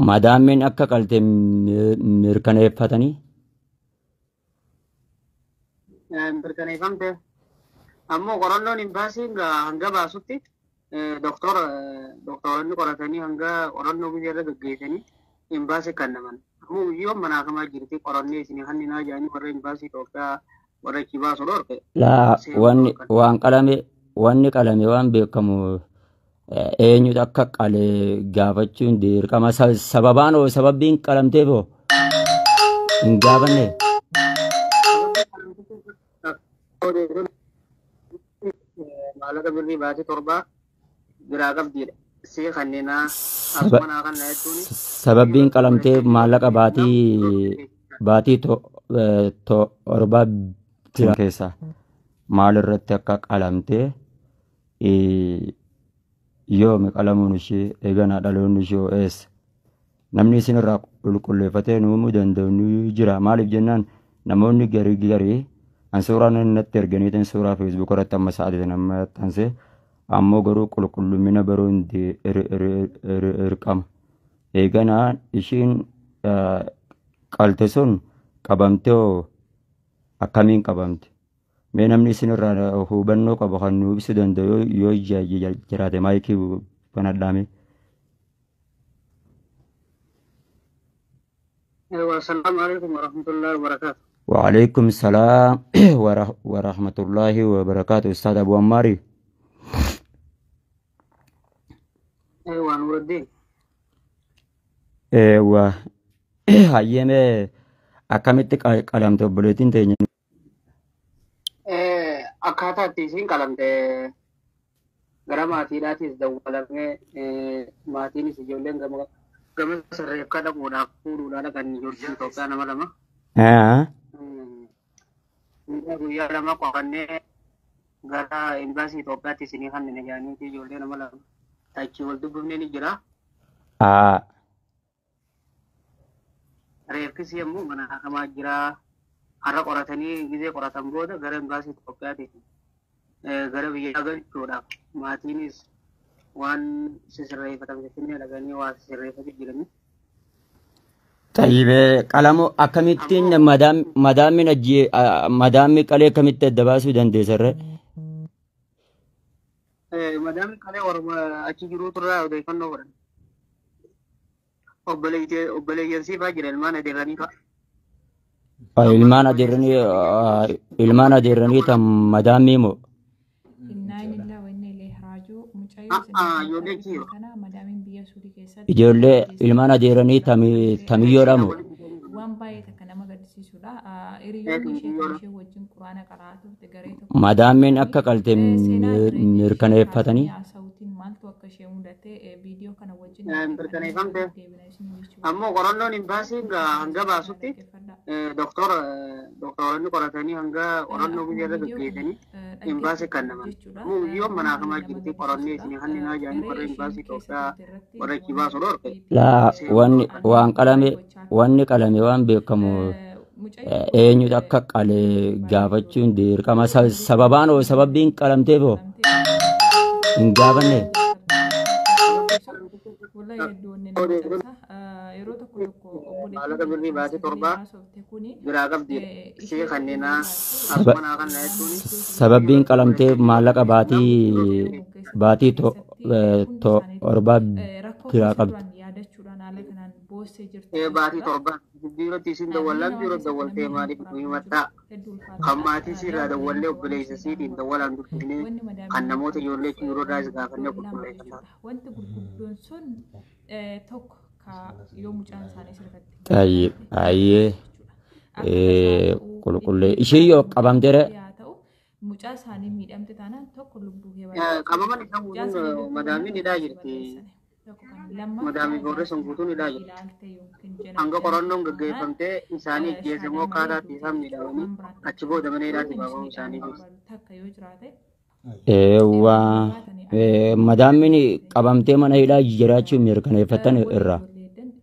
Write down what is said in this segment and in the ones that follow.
Madaammiin akka qalte mirkaneeffatanii. Mirkaneeffamte. Ammoo qorannoon imbaasiin hanga baasutti doktoronni qoratanii hanga qorannoo biyya irra gaggeessanii imbaasii kennaman. Ammoo biyyoon manaa jirti qorannee isin hanninaa jedhanii warra imbaasii Itoophiyaa warra achi baasu dhorke. Laa, wanni waan qalame, wanni qalame waan beekamu eenyutu akka qale gaafachuun dirqama. Sababaan hoo, sababbiin qalamteef hoo hin gaafanne? Maallaqa birrii baasii 7 biraa qabdiidha. Si kanneenaa asuma naa kanna jechuun. Sababbiin qalamteef maallaqa baatii 7 bira keessa maal irratti akka qalamtee, yoomi qalamuun ishee, eeganaa dhaloonni ishee hoo eessa? Namni isin irraa qulqulleeffatee nu himuu danda'u ni jira. Maaliif jennaan, namoonni garii garii an suuraa natti erganiitiin suuraa Facebook irratti amma sa'aatii sana maxxanse, ammoo garuu qulqullumina baruun dirqama. Eeganaa ishiin qalte sun qabamtee hoo akkamiin qabamte? Mee namni isin irraa hubannoo qabu kan nu ibsuu danda'u yoo jiraate maayikii banadhaame. Assalaamu alaikum warahmatullahi wabarakatuh. وعليكم السلام ورحمة الله وبركاته أستاذ أبو عماري. Ewa, Nuruddin. Eewwa, hayyee, akkamitti qalamte obboleettiin teenya? Akkaataa itti isiin qalamte gara maatiidhaatis dawwalamee, maatiinis ijoolleen gama gama sirreeffaa dhaquudhaaf fuudhuudhaan dhaqan, ijoolleen Itoophiyaa nama 2. Guyyaa 2 qorannee gara imbaasii Itoophiyaatti isinii kanneen jedhaniiti ijoollee nama 2 achii wal dubbifnee ni jira. Reeffis yommuu mana hakamaa jira. Har'a qoratanii gizee qoratan booda gara imbaasii Itoophiyaatti gara biyyaa galchuudhaaf maatiinis waan sisirreeffatan finfinnee dhaqanii waa sisirreeffatu jiranii. Tayyibee, qalamoo akkamittiin madaammiin ajjee madaammi qalee akkamitti adda baasuu dandeessarre? Madaamni qalee orma achi jiruutu irraa odeeffannoo godhan. Obboleeyyan siifaa jira, ilmaan adeeranii fa'a. Ilmaan adeeranii tan madaammii moo? Innaa lillahi wa inna ilayhi raaji'uun. Mucayyoo isin Ijoollee argitan kana madaamiin biyya Suudii keessatti Ijoollee ilmaan adeeranii tamiyyoodha moo? Waan baay'ee takka nama gaddisiisudha. Hiriyoonni ishee kan ishee wajjin quraana qara'aa turte garee tokko Madaammiin akka qalte seenaa jireenya ishee mirkaneeffatanii. kaasanii haasawutiin maaltu akka ishee mudate viidiyoo kana wajjin Mirkaneeffamte. deebina isin jechuu Ammoo qorannoon imbaasiin hanga baasutti doktoronni qoratanii hanga qorannoo biyya irra gaggeessanii imbaasii kennaman. Ammoo biyyoon mana hakamaa jirti qorannee isin hanninaa jedhanii warra imbaasii Itoophiyaa warra achi baasu dhorke. Laa, wanni waan qalame, wanni qalame waan beekamu eenyutu akka qale gaafachuun dirqama. Sababaan hoo, sababbiin qalamteef hoo hin gaafanne? Wallahi hedduu wanni nama cabsa. Yeroo tokko tokko Maallaqa birrii baasii 7 biraa qabdi. Ishee kanneenaa asuma naa kanna jechuun. Sababbiin qalamteef maallaqa baatii 7 biraa qabdi. Yaadachuudhaan haala kanaan boossee jirti. Baatii 7 biirootti isin dawwallaan biiroo dawwaltee maaliif nu himattaa? Kan maatii siirraa dawwallee obboleessa siitiin dawwalaan dubbifnee kan namoota ijoollee biiroo irraa gaafannee qulqulleeffannaa. Wanti gurguddoon sun tokko ka yoo mucaan isaanii sirriitti Tayyib, ayyee qulqullee ishee yoo qabamteere. Haa ta'u, mucaa isaanii miidhamte taanaan tokko lubbuu kee Qabaman isaa guutuun madaamiin hidhaa jirti. Madaamii boorree sun guutuun hidhaa jirti. Hanga qorannoon gaggeeffamtee isaanii ajjeesamoo akkaataa itti isaan miidhamanii achi booda mana hidhaatti baafamuu isaanii ibsa. Takka yoo jiraate Eewwa, madaammiin qabamtee mana hidhaa jiraachuu mirkaneeffatan irraa.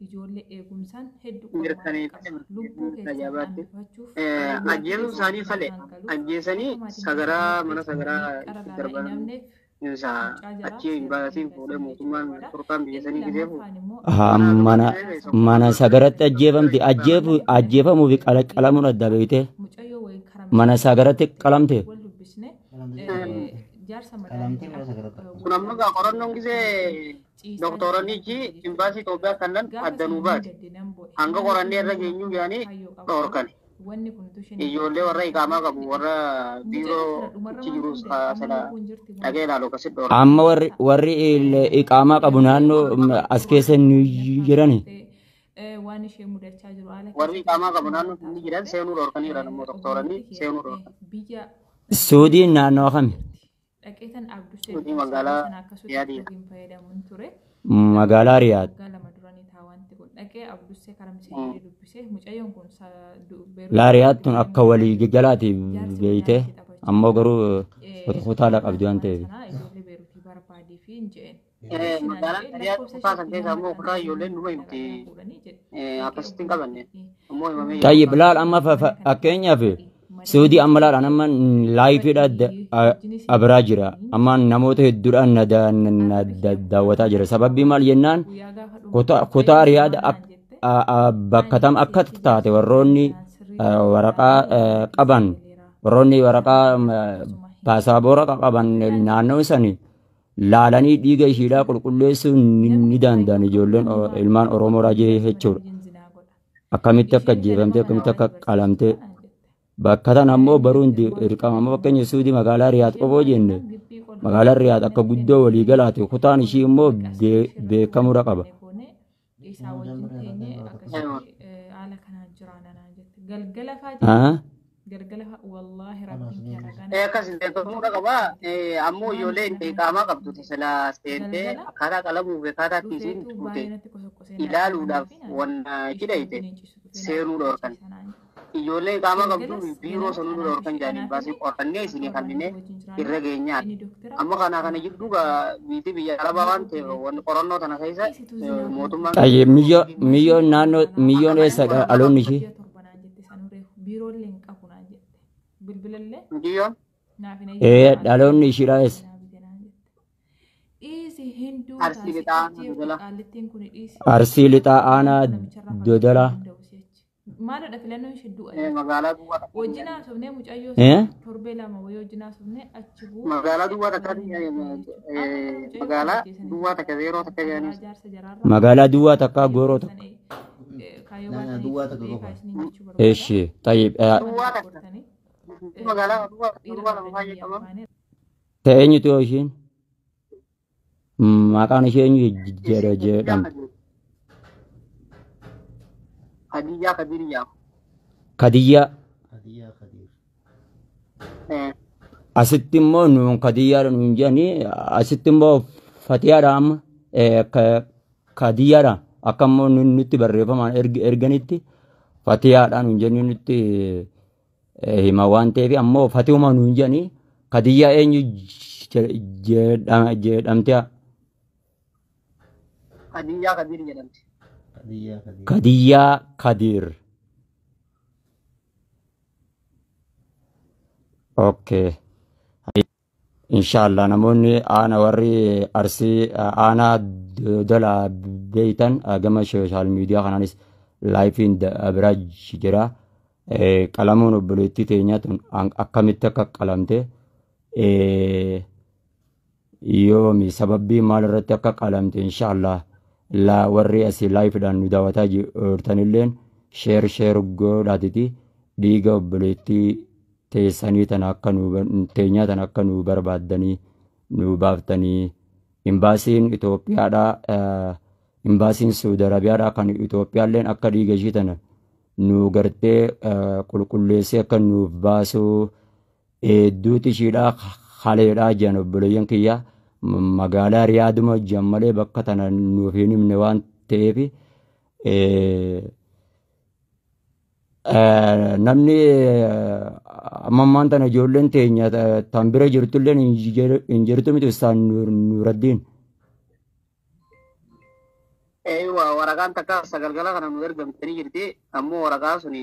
Ijoollee eegumsaan hedduu Mirkaneeffate lubbuu ajaa'ibaatti. keessan Ajjeesuu isaanii fale ajjeesanii sagaraa mana sagaraa itti darban. Achi imbaasiin fuudhee mootummaan Turkaan biyya sanii gisee fuudhe. Haa, mana sagaratti ajjeefamte. Ajjeefamuu fi qalamuun adda beeyte. Mana sagaratti qalamte. Kun amma gaa qorannoon gisee doktoranichi imbaasii Itoophiyaa kannan adda nuu baate. Hanga qorannee irra geenyuu jedhanii dhoorkan. Ijoollee warra iqaamaa qabu warra biiroo achi jirus sana dhagee ilaalu akkasitti dhoorkan. Amma warri iqaamaa qabu naannoo as keessa ni jirani. Warri iqaamaa qabu naannoo ni jiran seenuu dhoorkaniira ammoo doktoranii seenuu dhoorkan. Suudiin naannoo kami? Suudii magaalaa Riyaadiidha. Magaalaa Riyaad. Laa Riyaad tun akka walii galaati beeyte, ammoo garuu kutaala qabdi waan ta'eef. Magaalaan Riyaad kutaa san keessa ammoo kutaa ijoolleen numa himti akkasitti hin qabanne ammoo himamee jira. Tayyib, laal amma fakkeenyaaf Suudii amma laal amma laayifiidha abiraa jira. Amma namoota hedduudhaan na daawwataa jira. Sababbii maal jennaan, kutaa Riyaad bakka tam akka taate warroonni waraqaa qaban, warroonni waraqaa paasaboora qaban naannoo sani laalanii dhiiga ishiidhaa qulqulleessuu ni danda'an ijoolleen ilmaan Oromoodhaa jechuudha. Akkamitti akka ajjeefamte, akkamitti akka qalamte bakka tana ammoo baruun dirqama. Amma fakkeenya Suudii magaalaa Riyaad qofoo jenne, magaalaan Riyaad akka guddoo walii galaati, kutaan ishii immoo beekamuudha qaba. Akkas beekamuudha qaba. Ammoo ijoolleen iqaamaa qabdu sila seentee akkaataa qalamuu fi akkaataa itti isiin fuute ilaaluudhaaf wanna hidhayte seenuu dhoorkan. Ijoollee iqaamaa qabdu biiroo sanuu dhoorkan jedhanii baasii qorannee isinii kannine irra geenyaa. Amma kana kana jidduu biitii biyya arabaa waan ta'eef wanni qorannoo tana keessa mootummaan. Tayyib, miyyoon naannoo miyyoon eessa dhaloonni ishii? Biyyoon Dhaloonni ishiidhaa eessa? Arsii Lixaa Dodolaa. Arsii Lixaa aanaa Dodolaa. Magaalaa duwwaa takka. Magaalaa duwwaa takka, magaalaa duwwaa takka zeeroo takka jedhanii. Magaalaa duwwaa takka gooroo takka. Eeshi, tayyib. Duwwaa takka. Magaalaa duwwaa duwwaa lama baay'ee qaban. Ta'e eenyutu ishiin? Maqaan ishee eenyu jedhamti? Khadijaa Kadir jedhama. Kadiyyaa. Asitti immoo nuun Kadiyyaadha nuun jedhanii, asitti immoo Fatiyaadha, amma Kadiyyaadha, akka immoo nutti barreeffamaan erganitti Fatiyaadha nuun jedhanii nutti hima waan ta'eef, ammoo Fatihuma nuun jedhanii. Kadiyyaa eenyu jedhamte? Khadijaa Kadir jedhamti. Kadiyyaa Kadir. Okay. Inshallah namoonni aana warri Arsii aanaa Dodolaa beeytan gama sooshaal miidiyaa kanaanis laayifiin biraa jira. Qalamuun obboleettii teenyaa tun akkamitti akka qalamte, yoomi, sababbii maal irratti akka qalamte, inshallah la warri asii laayifiidhaan nu daawwataa jirtanilleen share share godhaatiti dhiiga obboleettii teessanii tana akka nu teenyaa tana akka nu barbaaddanii nu baaftanii, imbaasiin Itoophiyaadhaa, imbaasiin Saudi Arabiyaadhaa kan Itoophiyaalleen akka dhiiga ishii tana nu gartee qulqulleessee akka nuuf baasuu hedduuti ishiidhaa haleedhaa jiran. Obboleeyyan kiyya magaalaa Riyaaduma jiran malee bakka tana nuuf hin himne waan ta'eef, namni amma ammaan tana ijoolleen teenya tan bira jirtulleen hin jirtu miti, Ustaaz Nuuraddiin. Eeywa, waraqaan takka sagalgala kana nu ergamtanii jirti. Ammoo waraqaa suni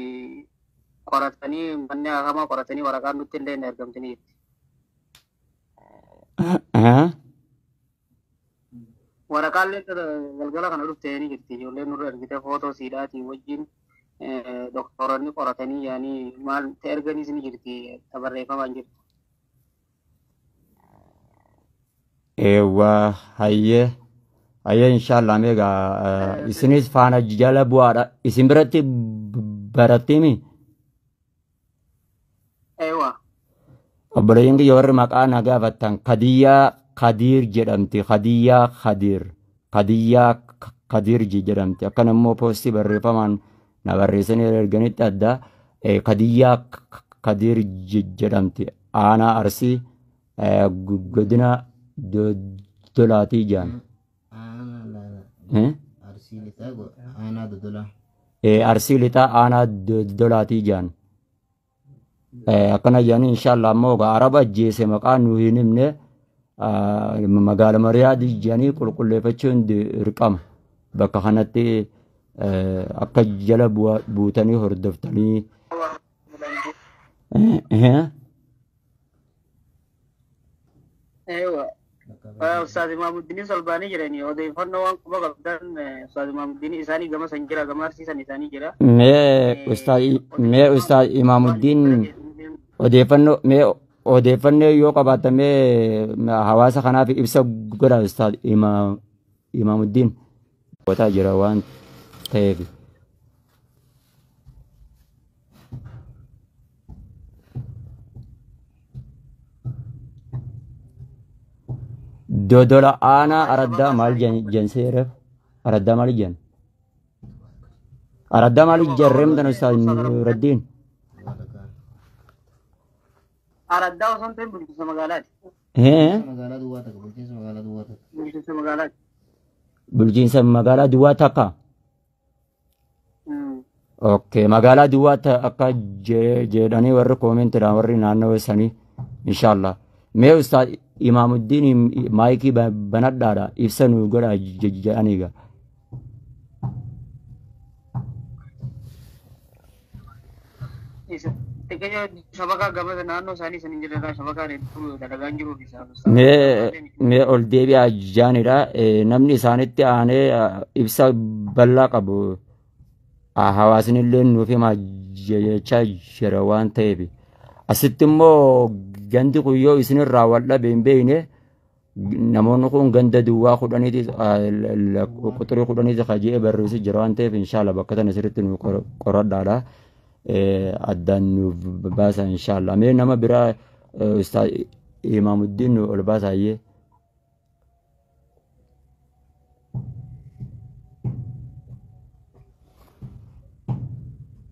qoratanii manni hakamaa qoratanii waraqaan nutti illee ergamtanii jirti. Waraqaallee galgala kana dhuftee ni jirti. Ijoolleen nurra ergite footoo siidhaatii wajjin doktoronni qoratanii yaanii maal ta'e erganiis ni jirti barreeffamaan jirti. Eewwa, hayyee hayyee, inshaallah meegaa isinis faana jala bu'aadha. Isin biratti barattiimi? Eewwa. Obboleeyyiin kiyya warri maqaa na gaafattan, Kadiyyaa Kadiir jedhamti. Kadiyyaa Kadiir. Kadiyyaa Kadiir jedhamti. Akkan immoo poostii barreeffamaan na barreessanii erganitti adda Kadiyyaa Kadiir jedhamti. Aanaa Arsii, godina Dodolaatii jedhan. Arsii Lixaa, aanaa Dodolaa. Arsii Lixaa, aanaa Dodolaatii jedhan. Akkana jedhanii, inshaallah ammoo Araba ajjeese maqaa nu hin himne, magaala Mariyaadii jedhanii qulqulleeffachuun dirqama. Bakka kanatti akka jala buutanii hordoftanii. Eewa. Ustaaz Imaamuddin Salbaanii jiranii odeeffannoo waan quba qabdan, Ustaaz Imaamuddin isaanii gama san jira, gama arsiisan isaanii jira. Mee Ustaaz Imaamuddin, odeeffannoo mee odeeffannoo yoo qabaatan mee hawaasa kanaaf ibsa godha, Ustaaz Imaamuddin. Qotaa jira waan ta'eef. Dodola aanaa araddaa maal jenseereef? Araddaa maal jen? Araddaa maal jarreemtan, Ustaaz Nuraddiin? Araddaa osoo hin ta'in bulchiinsa magaalaati. Magaalaa duwwaa takka, bulchiinsa magaalaa duwwaa takka. Bulchiinsa magaalaati. Bulchiinsa magaalaa duwwaa takka. Okay, magaalaa duwwaa akka jedhanii warri koomentiidhaan warri naannoo sanii, inshallah. Mee Ustaaz Imaamuddin maayikii banadhaadha ibsa nu godha jedhanii gaa. Shabakaa gama naannoo isaanii san hin jirre, shabakaan hedduu dalagaan jiruuf isaan. Mee ol deebi'aa jaanidha. Namni isaanitti aanee ibsa bal'aa qabu hawaasni illee nuuf himaa jechaa jira waan ta'eef. Asitti immoo gandi kun yoo isinirraa wal dhabe hin beekne, namoonni kun ganda duwwaa 10ti, quxurii 10ti kajee barreessi jira waan ta'eef, inshaalla bakka tana sirriitti nu qoradhaadha. Addaan nuuf baasa inshaalla. Mee nama biraa Ustaaz Imaamuddin nu ol baasaayyee.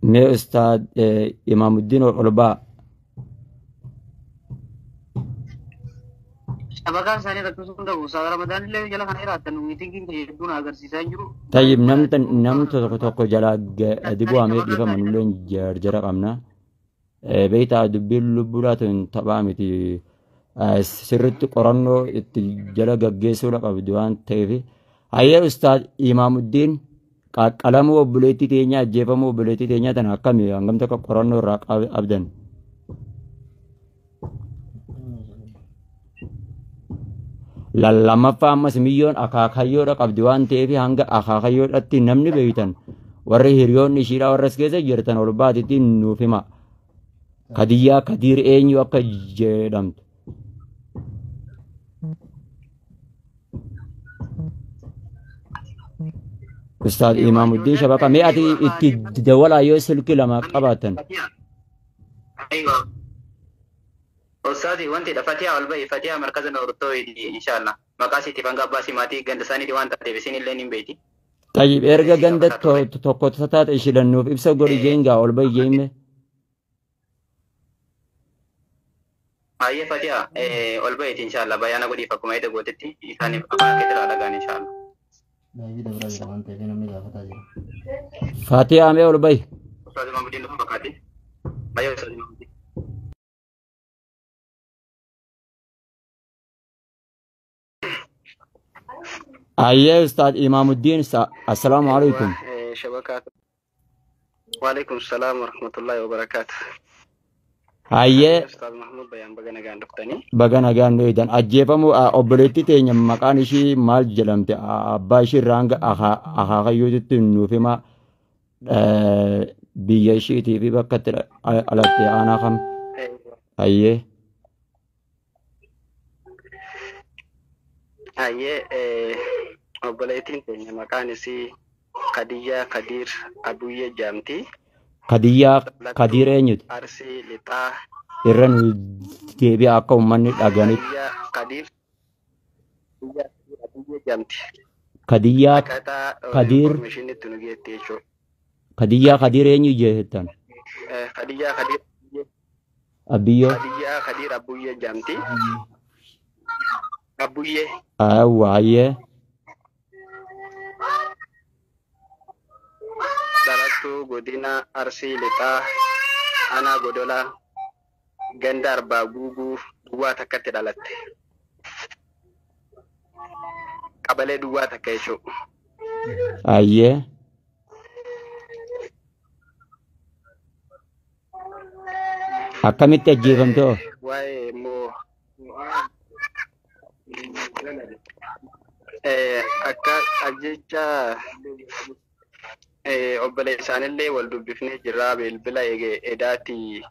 Mee Ustaaz Imaamuddin ol baa. Shabakaan isaanii rakkisuu hin qabu. Ustaaz Ramadaan illee jala kana jiraatan miitingiin hedduun agarsiisaa hin jiru. Tayyib, namni tokko tokko jalaa gadi bu'amee dhiifama, nulleen jarjara qabna. Beektaa, dubbiin lubbuudhaatu hin taphaa miti. Sirriitti qorannoo itti jala gaggeessuudha qabdi waan ta'eef. Hayyee, Ustaaz Imaamuddin, qaqqalamuu obboleettii teenyaa, ajjeefamuu obboleettii teenyaa tana akkami, hangam takka qorannoo irraa qabdan? Lammaffaa ammas miyyoon akaakayyoodha qabdi waan ta'eef, hanga akaakayyoodhatti namni beeytan, warri hiriyoonni ishiidha warra as keessa jirtan, ol baatitti nuuf hima. Kadiyyaa Kadiir eenyu akka jedhamtu. Ustaaz Imaamuddin Shabaka, mee ati itti dawalaa yoo silkii lama qabaatan. Aywa. Ustaazi, wanti dha Fatiha ol ba'i, Fatiha markaza Noortooyiti inshallah. Maqaa siitiif hanga abbaa simaatii ganda isaaniiti waan taateef isin illee hin beeyti. Tayyib, erga ganda tokko taate ishiidhaan ibsa godhi jeengaa ol ba'i jeemme. Hayyee Fatiha, ol ba'iiti inshallah, bayaana godhiif akkuma eda gootetti isaaniif afaan keetirraa dhagaan inshallah. Live dabraa jira waan ta'eef namni gaafataa jira. Fatiha, mee ol ba'i. Ustaazi Imaamuddin dhufa fakkaate. Hayyee Ustaazi Imaamuddin. Hayyee Ustaaz Imaamuddin, assalaamu alaikum. شبكات، وعليكم السلام ورحمة الله وبركاته. Hayyee. Ustaaz Mahmud Bayaan baga nagaan dhuftanii. Baga nagaan nu eedan. Ajjeefamuu obboleettii teenya maqaan ishii maal jedhamte abbaa ishii irraa hanga akaakayyuutti nuuf hima biyya ishiitii fi bakka itti dhalatte aanaa kam. Hayyee. Hayyee, obboleettiin teenya maqaan isii Kadiyyaa Kadiir Abuyyee jedhamti. Kadiyyaa Kadiir eenyuti? Arsii Lixaa. Irra nu deebi'a akka uummanni dhaganitti. Kadiyyaa Kadiir Abuyyee jedhamti. Kadiyyaa Akkaataa Kadiir information itti nu geette jechuudha. Kadiyyaa Kadiir eenyu jettan? Kadiyyaa Kadiir Abiyyoo. Kadiyyaa Kadiir Abuyyee jedhamti. Abuyyee. Awwa hayyee. Dhalattuu godina Arsii Lixaa aanaa Godolaa ganda Arbaa Guuguu duwwaa takkatti dhalatte. Qabalee duwwaa takka jechuudha. Hayyee. Akkamitti ajjeefamte hoo? Waa'ee immoo akka ajjecha obboleessa isaanillee wal dubbifnee jirra. Bilbila edaatti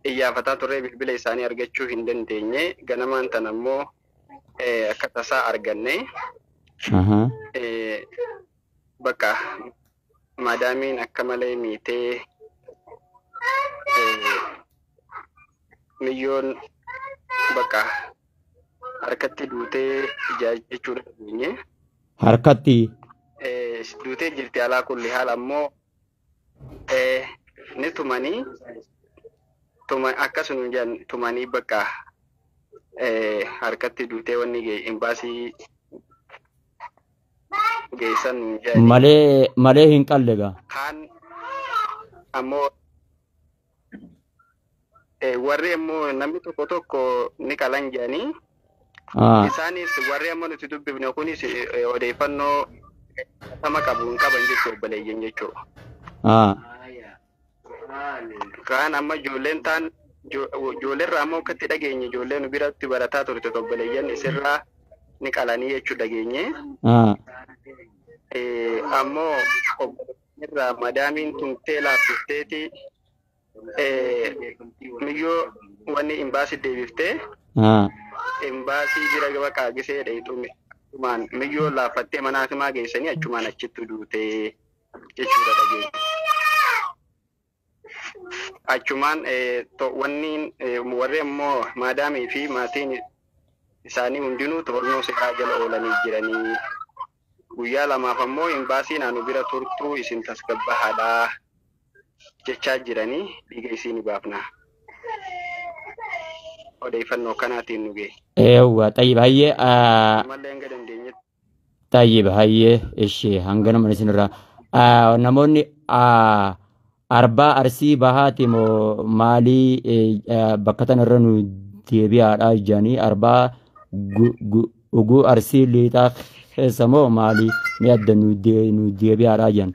iyyaafataa turre, bilbila isaanii argachuu hin dandeenye. Ganamaan tan ammoo akka tasaa arganne. Bakka maadaamiin akka malee miitee miyyoon bakka harkatti duutee jechuu dandeenye. Harkatti. Duutee jirti alaa kulli haal. Ammoo ni tumanii akkasuma jedhan tumanii bakka harkatti duutee wanni imbaasii geessan jedhani. Malee malee hin qalle gaa. Kaan ammoo warri ammoo namni tokko tokko ni qalan jedhanii. Isaanis warri amma nuti dubbifne kunis odeeffannoo sama qabu hin qaban jechuu obboleeyyan jechuudha. Kaan amma ijoolleen taan ijoolleerraa ammoo akka itti dhageenye ijoolleen nu biratti barataa turte obboleeyyan isirraa ni qalanii jechuu dhageenye. Ammoo obboleeyyanirraa madaamiin tumtee laaffifteeti miyyoo wanni imbaasii deebiftee imbaasii bira baqaa gisee dheeyxume achumaan miyyoo laaffattee mana hakimaa geessanii achumaan achitti duutee jechuudha dhageenya. Achumaan wanni warri immoo maadaamii fi maatiin isaanii hundinuu to'annoo seeraa jala oolanii jiranii. Guyyaa lamaaf ammoo imbaasiin anu bira turtuu isin tasgabbahaadhaa jechaa jiranii, dhiiga isii ni baafna. Odeeffannoo kanaatiin nu ga'e. Eewwa, xayyib, hayyee. Ammallee hanga dandeenyetti. Xayyib, hayyee, ishee hanga nama isinirraa namoonni arbaa Arsii Bahaati moo maalii bakka tanarra nu deebi'aadha jedhanii, arbaa uguu Arsii Lixaa keessa moo maalii mi adda nu deebi'aadha jedhan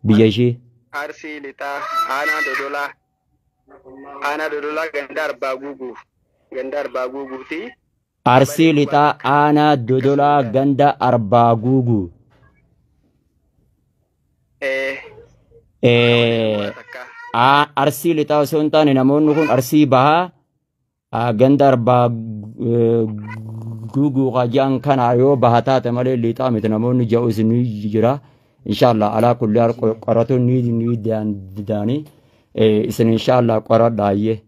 biyya ishee. Arsii Lixaa aanaa Dodolaa. Aanaa Dodolaa ganda Arbaa Guuguu. Ganda Arbaa Guuguuti. Arsii Lixaa aanaa Dodolaa ganda Arbaa Guuguu. Arsii Lixaa osoo hin taane namoonni kun Arsii Bahaa ganda Arbaa Guuguu jedhan kana yoo baha taate malee lixaa miti namoonni ja'us ni jira. Inshallah, alaa kulli haal qoratu ni danda'anii isin inshallah qoradhaayyee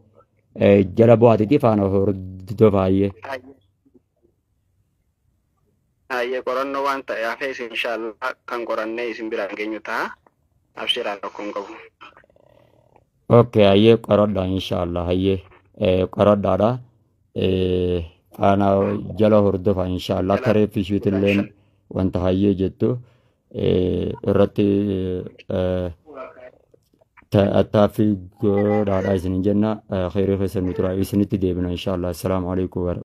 jala bu'aatiiti faana hordofaayyee. Hayyee, qorannoo waan ta'e hafees inshallah kan qorannee isin biraan geenyu ta'a. Abshiraa, rakkoon qabu. Okay, hayyee, qoradhaa inshallah, hayyee qoradhaadha. Faana jala hordofa inshallah, akka reeffi ishiitilleen wanta hayyee jettu irratti tattaaffii godhaadha isin jenna. Khairii keessa nu tura, isinitti deebina inshallah. Assalaamu alaikum.